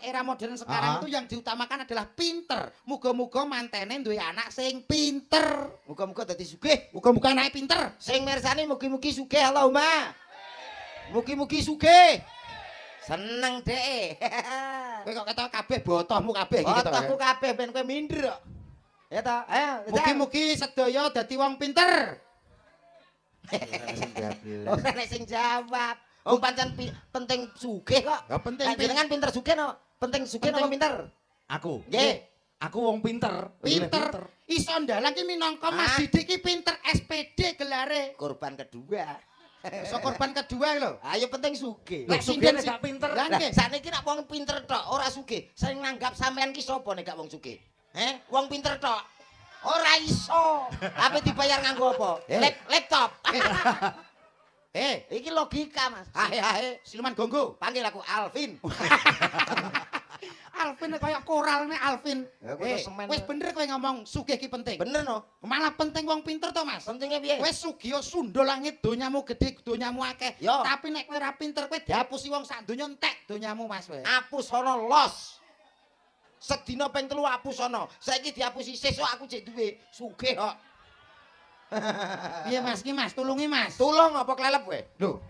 era modern sekarang itu yang diutamakan adalah pinter. Muga-muga mantene duwe anak sing pinter. Muga-muga dadi sugih. Muga-muga anake pinter. Sing mirsani mugi-mugi sugih, Allahumma. Mugi-mugi sugih. Seneng dhek. Kowe kok ketok kabeh botohmu kabeh iki ketok. Botohku kabeh ben kowe minder kok. Ya ta? Ayo. Mugi-mugi sedaya dadi wong pinter. Ora nek sing jawab. Wong pancen penting sugih kok. Ya penting. Lah, jenengan pinter sugih no? Penting sugih napa pinter? Aku. Nggih. Aku wong pinter. Pinter. Iso ndalang ki minangka Mas Ah. Didik ki pinter, SPD gelare. Korban kedua. Iso korban kedua lho. Ayo, penting sugih. Lho, Lek sugih sinden nek gak pinter. Lah Lah, nggih. Sakniki nek wong pinter tok ora sugih, sing nanggap sampean ki sapa nek gak wong sugih? Heh, wong pinter tok. Ora iso. Apa dibayar nganggo apa? Eh. Laptop. Eh, Iki logika, Mas. Ahe ahe. Siluman Gonggo. Panggil aku Alvin. Alvin kaya koral nek Alvin. Ya, kowe Eh, semen. wis bener kowe ngomong sugih ki penting. Bener no? Malah penting wong pinter to, Mas. Pentingnya piye? Kowe sugih sundul langit, donyamu gedhe, donyamu akeh. Yo. Tapi nek kowe ora pinter, kowe diapusi wong sak donya, entek donyamu, Mas, kowe. Apus ana los. Sedina ping 3 apus ana. Saiki diapusi, sesuk aku jek duwe sugih kok. Piye, Mas, ki Mas, tulungi, Mas. Tulung apa klelep kowe? Lho,